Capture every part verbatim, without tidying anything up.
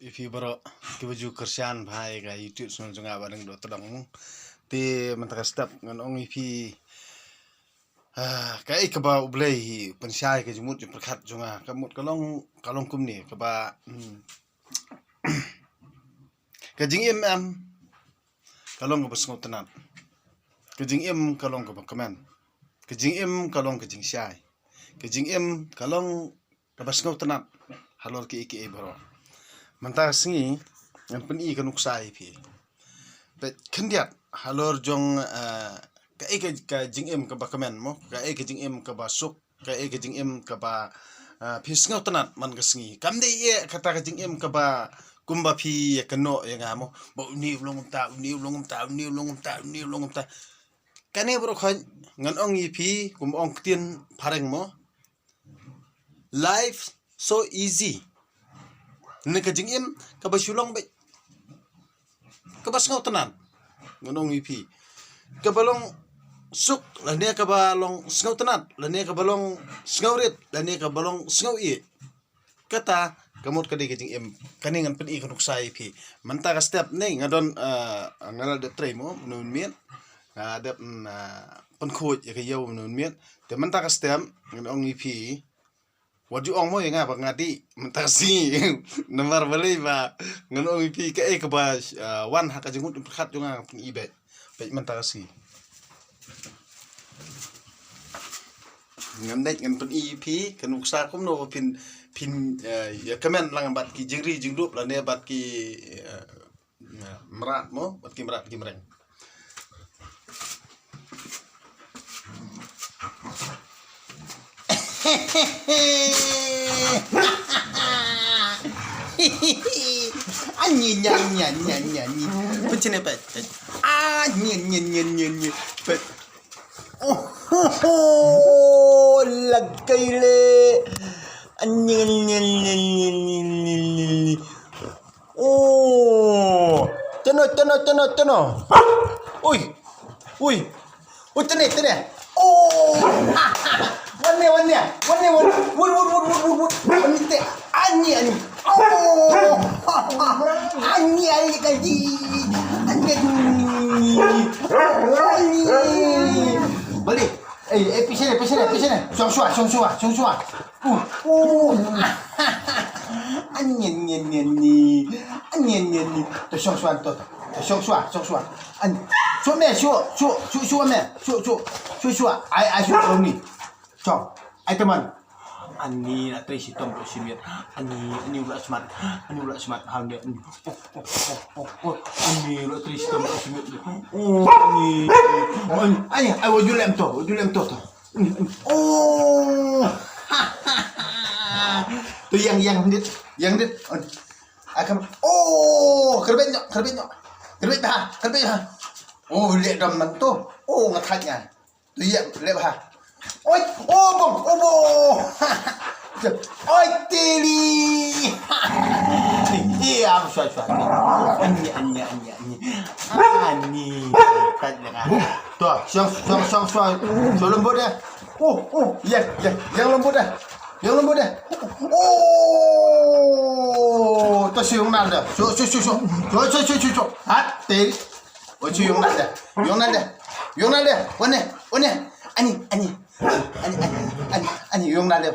Ïa phi baroh kiba ju kyrshan bha ïa ka YouTube channel jong nga Ba Dang Doh Tdong. Te mynta ka step ngan ong ïa phi, ah, kaei kaba U Blei u pynshai ka jingmut jingpyrkhat jong nga. Ka mut ka long, ka long kumne kaba, hmm, ka jingim em ka long kaba sngewtynnat. Ka jingim ka long kaba kmen. Ka jingim ka long ka jingshai. Ka jingim ka long kaba sngewtynnat halor kiei kiei baroh. Mynta ka sngi ngan pyni ka nuksa ïa phi. Peit khyndiat halor jong, eh, kaei ka, ka jingim kaba kmen mo, kaei ka jingim kaba suk, kaei ka jingim kaba, eh, phi sngewtynnat man ka sngi. Kam dei ïa kata ka jingim kaba kumba phi ïa kynnoh ïa nga mo, ba une u long kumta, une u long kumta, une u long kumta, une u long kumta. Kane baroh khoit ngan ong ïa phi kum ong ktien phareng mo, life so easy. Ne ka jingim kaba shu long beit kaba sngewtynnat. Ngan ong ïa phi, kaba long suk lane kaba long sngewtynnat lane kaba long sngewrit lane kaba long sngewïeit. Kata ka mut ka dei ka jingim. Kane ngan pyni ka nuksa ïa phi. Mynta ka step ne nga don, eh, nga la dep trei mo mynno miet. Nga dep, mm, eh, pynkhuid ïa ka ïew mynno miet. Te mynta ka step ngan ong ïa phi, wat ju ong mo ïa nga ba nga dih mynta ka sngi. Namar balei ba ngan ong ïa phi kaei kaba, eh, wan ha ka jingmut jingpyrkhat jong nga, nga pyni beit. Peit mynta ka sngi. Ngan dei ngan pyni ïa phi ka nuksa kumno ba phin, phin, eh, ïa kmen lang bad ki jingri jingdup lane bad ki, eh, mrad mo, bad ki mrad ki mreng. Ani, ani, ani, ani, ani, ani. Peit shane, peit, peit. Ani, ani, ani, ani, ani. Peit. Oh, ho, ho. Lagai le. Ani, ani, ani, ani, ani, ani. Oh. Teno, teno, teno, teno. Ui. Ui. Ui, tene, tene. Oh. Wan ne, wan ne. Wan ne, wan. Wan, wan, wan. Wan ne te. Ani, ani. Oh. Ani, ani, ani. Ani, ani. Ani. Balik. Eh, eh, pishene, pishene, pishene. Shong shwa, shong shwa, shong shwa. Uh, uh. Ani, ani, ani, ani. Ani, ani, ani. To shong shwa, to. To shong shwa, shong shwa. Ani. Shwa me, shwa, shwa, shwa, shwa me. Shwa, shwa, shwa, shwa. Ai, ai, shwa, shwa ni. Shong. Ai, teman. Ani, la trei shitom, shwa shimet. Ani, ani, u la smat. Ani, u la smat. Hal me. Ani. Oh, oh, oh, oh, oh. Ani, la trei shitom, shwa shimet. Oh, ani. Ani, ani, ai, wa ju lem to, wa ju lem to, to. Oh. Tu yang, yang dit, yang dit. Akam. Oh, kerbet nyok, kerbet nyok. Kerbet ha, kerbet ha. Oh, leh dom man tu. Oh, ngat hat nya. Tu ya, leh ha. Oi, oh, bong, oh, bong. Oi, tili. Iya, am swa, swa. Ani, ani, ani, ani. Ani. Kat dengan. Tu, siang, siang, siang, swa. Swa lembut dia. Oh, oh, ya, ya, yang lembut dah. Yang lembut dah. Oh, tu si Yong Nal dah. Su, su, su, su. Su, su, su, su, su. Hat, te. Oh, si Yong Nal dah. Yong Nal dah. Yong Nal dah. Wan ne, wan ne. Ani, ani. Ani, ani, ani, ani, Yong Nal dah.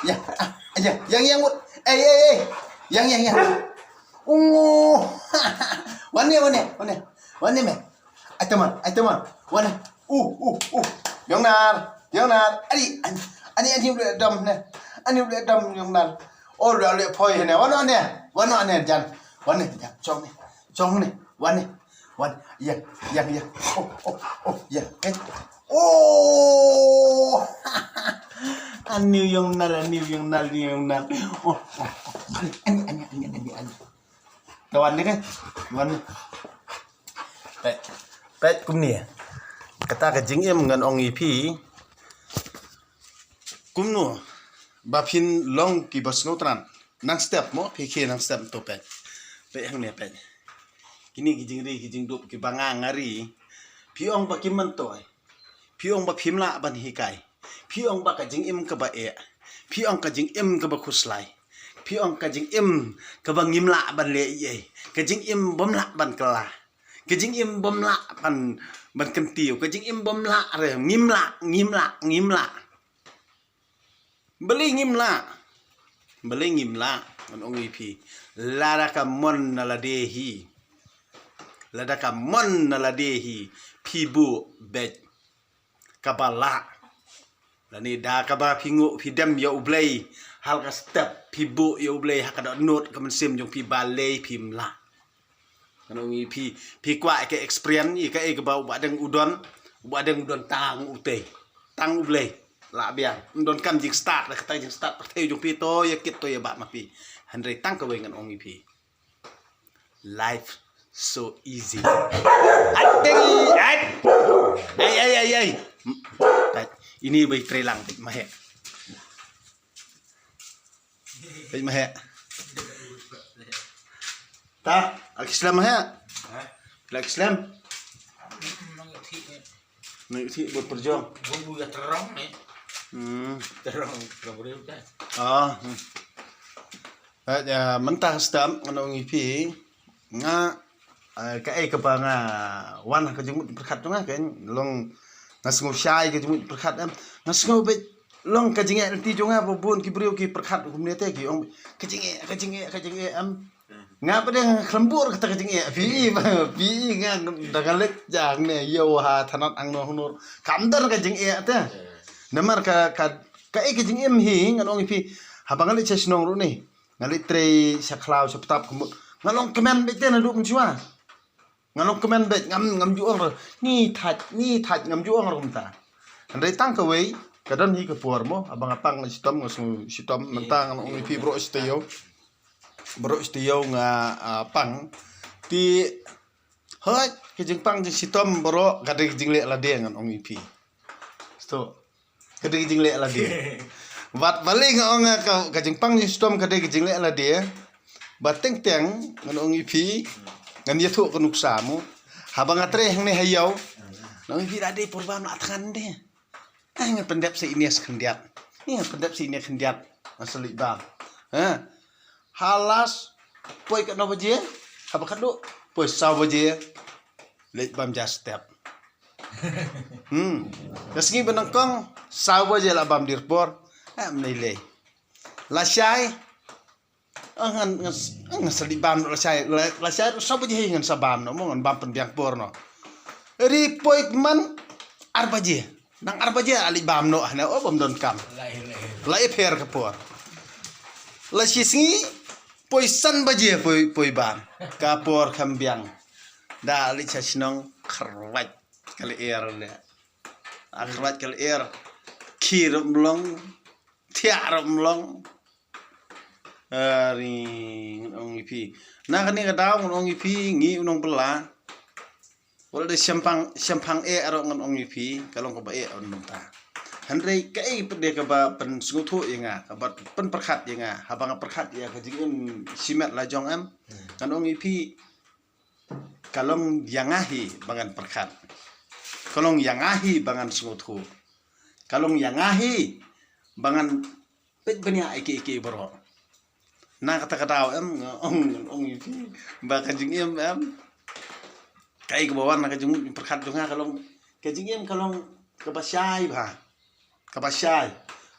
Ya, ah, ya, yang, yang, eh, eh, eh. Yang, yang, yang. Oh. Wan ne, wan ne, wan ne. Wan ne me. Ai teman, ai teman. Wan ne. Uh, uh, uh. Yong Nal, Yong Nal. Ani, ani, ani, ani, u leh dom ne. Ani, u leh dom Yong Nal. Oh, u leh, u leh poi ne. Wan ne, wan ne, jan. Wan ne, jan. Chong ne. Chong ne. Wan ne. Wan. Yang, yang, yang. Oh, oh, oh, yang. Eh. Oh. Ani Yong Nal, ani Yong Nal, ani Yong Nal. Oh, oh, oh. Ani, ani, ani, ani, ani, ani. Ka wan ne ka? Wan ne. Peit. Peit kumne. Kata ka jingim ngan ong ïa phi. Kumno ba phin long kiba sngewtynnat. Nang step mo, phi khie nang step to peit. Peit hangne peit. Kine ki jingri ki jingdup kiba nga nga ri. Phi ong ba kim myntoi. Phi ong ba phim lah ban hikai. Phi ong ba ka jingim kaba eh. Phi ong ka jingim kaba khuslai. Phi ong ka jingim kaba ngim lah ban leh ei ei. Ka jingim bym lah ban kylla. Ka jingim bym lah ban, ban kyntiew. Ka jingim bym lah re. Ngim lah, ngim lah, ngim lah. Balei ngim lah? Balei ngim lah? Ngan ong ïa phi. Lada ka mon na lade hi. Lada ka mon na lade hi. Phi buh beit kaba lah. Lane da kaba phi nguh phi dem ïa U Blei. Halor ka step phi buh ïa U Blei ha ka dohnud ka mynsiem jong phi balei phim lah. Ngan ong ïa phi, phi kwah ïa ka experience, ïa kaei kaba u Bahdeng u don, u Bahdeng u don tang utei. Tang U Blei. Lah biang. Ym don kam jingstad, da kata jingstad, pyrthei jong phi to ïa kit to ïa bah ma phi. Hynrei tang kawei ngan ong ïa phi. Life so easy. Ai, ai, ai, ai. Ai, ai, ai, ai. Ai, ini bai trei lang, ma he. Peit ma he. Ta, ak slem ma he. Hah? Lak slem. Nang ïa thi, eh. Nang ïa thi bud pyrjong. Bud bud ïa terong ni. Hmm. Terong ka briew ka. Ah. Hmm. Eh, ïa, mynta stem ngan ong ïa phi. Nga, eh, kaei kaba nga wan ha ka jingmut pyrkhat jong nga kan long nga sngew shai ka jingmut pyrkhat em. Nga sngew beit long ka jingeh lynti jong nga ba bun ki briew ki pyrkhat kumne te ki ong ka jingeh, ka jingeh, ka jingeh em. Nga pat nga khlem bor kata ka jingeh phi, phi nga da nga leit jang ne ïoh ha thanat ang noh nur. Kam don ka jingeh te. Namar ka, ka, kaei ka jingim hi ngan ong ïa phi. Haba nga leit sha shnong ruh ni. Nga leit trei sha khlaw sha ptap ka mut. Nga long kmen beit te naduh mynshuwa. Nga long kmen beit ngam, ngam ju ong ruh. Ni thait, ni thait ngam ju ong ruh mynta. Hynrei tang kawei, ka don hi ka por mo, haba nga pang shitom, nga sngew shitom, mynta ngan ong ïa phi baroh shi taïew. Baroh shi taïew nga, ah, pang. Te, hooid, ka jingpang jingshitom baroh, ka dei ka jingleh lade ngan ong ïa phi. Sto. Ka dei ka jingleh lade. Bad balei nga ong ka, ka jingpang jingshitom ka dei ka jingleh lade. Ba teng teng ngan ong ïa phi ngan ïathuh ka nuksa mo. Haba nga trei hangne ha ïew. Ngan ong ïa phi da dei por bam la thngan de. Ai ngan pyndep sa ine sa khyndiat. Ngan pyndep sa ine khyndiat. Nga sa leit bam. Ha. Ha last poi katno baje? Haba khadduh poi saw baje. Leit bam ja step. Hmm. Ka sngi ba nyngkong saw baje la bam dir por. Em nei lei. Lashai. Ah, ngan, ngan, ngan sa leit bam noh lashai. La, lashai saw baje hi ngan sa bam noh mo ngan bam pynbiang por noh. Ri poi man ar baje. Nang ar baje la leit bam noh hane o bam don kam. Lai, lai. Lai pher ka por. Lashisngi poi san baje poi, poi bam. Ka por kham biang. Da leit sha shnong kharwait ka lyer le. A kharwait ka lyer. Khie ruh mlong. Thiah ruh mlong. Ari ngan ong ïa phi. Na kane ka daw ngan ong ïa phi ngi u nongbylla. Wat la dei shemphang, shemphang eh ruh ngan ong ïa phi ka long kaba eh un mynta. Hynrei kaei pat de kaba pynsngewthuh ïa nga, kaba pynpyrkhat ïa nga, haba nga pyrkhat ïa ka jingim shimet la jong em. Hmm. Ngan ong ïa phi ka long ïa nga hi ba ngan pyrkhat. Ka long ïa nga hi ba ngan sngewthuh. Ka long ïa nga hi ba ngan peit bniah ïa kiei kiei baroh. Na kata ka daw em nga ong, ong ïa phi ba ka jingim em. Kaei kaba wan na ka jingpyrkhat jong nga ka long ka jingim ka long kaba shai bha. Kaba shai.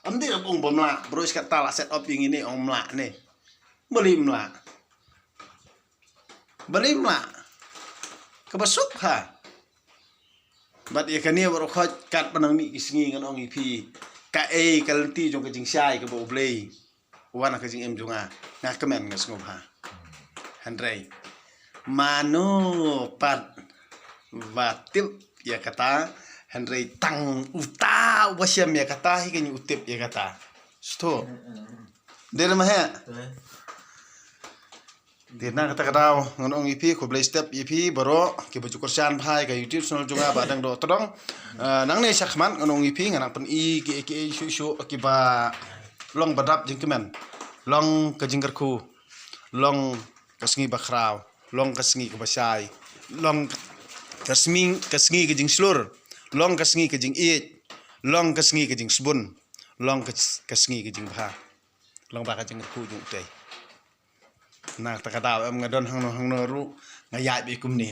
Em dei ong bym lah, baroh shi katta la set up ïa ngi ne ong mlah ne. Balei mlah? Balei mlah? Kaba suk ha. Bad ïa kane baroh khoit katba nang mih ki sngi ngan ong ïa phi kaei ka lynti jong ka jingshai kaba U Blei u wan ha ka jingim jong nga. Nga kmen nga sngewbha. Hynrei mano pat ba tip ïa kata, hynrei tang uta uba shem ïa kata hi kane u tip ïa kata. Sto. Dei ma he. Te na kata ka daw ngan ong ïa phi khublei step ïa phi baroh kiba ju kyrshan bha ïa ka YouTube channel jong nga Bahdeng Dohtdong. Ah, nangne shakhmat ngan ong ïa phi ngan nang pyni kiei kiei shuh shuh kiba long ba dap jingkmen. Long ka jingkyrkhu. Long ka sngi ba khraw. Long ka sngi kaba shai. Long ka sngi, ka sngi ka jingshlur. Long ka sngi ka jingïeit. Long ka sngi ka jingsbun. Long ka, ka sngi ka jingbha. Long ba ka jingkyrkhu jong utei. Na kata ka daw em nga don hangno hangno ruh nga ïaid beit kumne.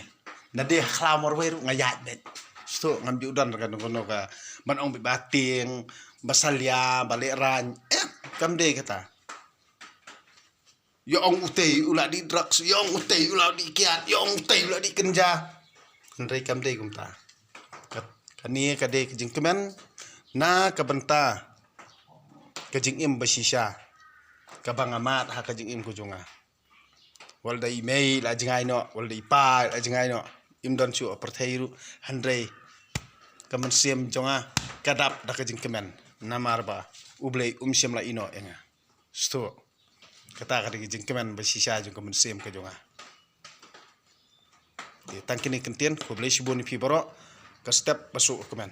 Na dei ha khla marwei ruh nga ïaid beit. Sdang ngam ju don ka no ka ban ong beit ba tieng ba salia ba leh rain. Em, kam dei kata. Ïa ong utei u la dih drugs, ïa ong utei u la dih kiad, ïa ong utei u la dih kynja. Hynrei kam dei kumta. Ka, kane ka dei ka jingkmen na ka bynta ka jingim ba shisha kaba nga mad ha ka jingim ka jong nga. Wat la i mei la jngai noh, wat la i pa la jngai noh. Im don shuh pyrthei ruh, hynrei ka mynsiem jong nga ka dap da ka jingkmen. Namar ba U Blei um shym la ïehnoh ïa nga. Sdang. Kata ka dei ka jingkmen ba shisha jong ka mynsiem ka jong nga. Te tang kine ki ktien, khublei shibun ïa phi baroh, ka step ba suk kmen.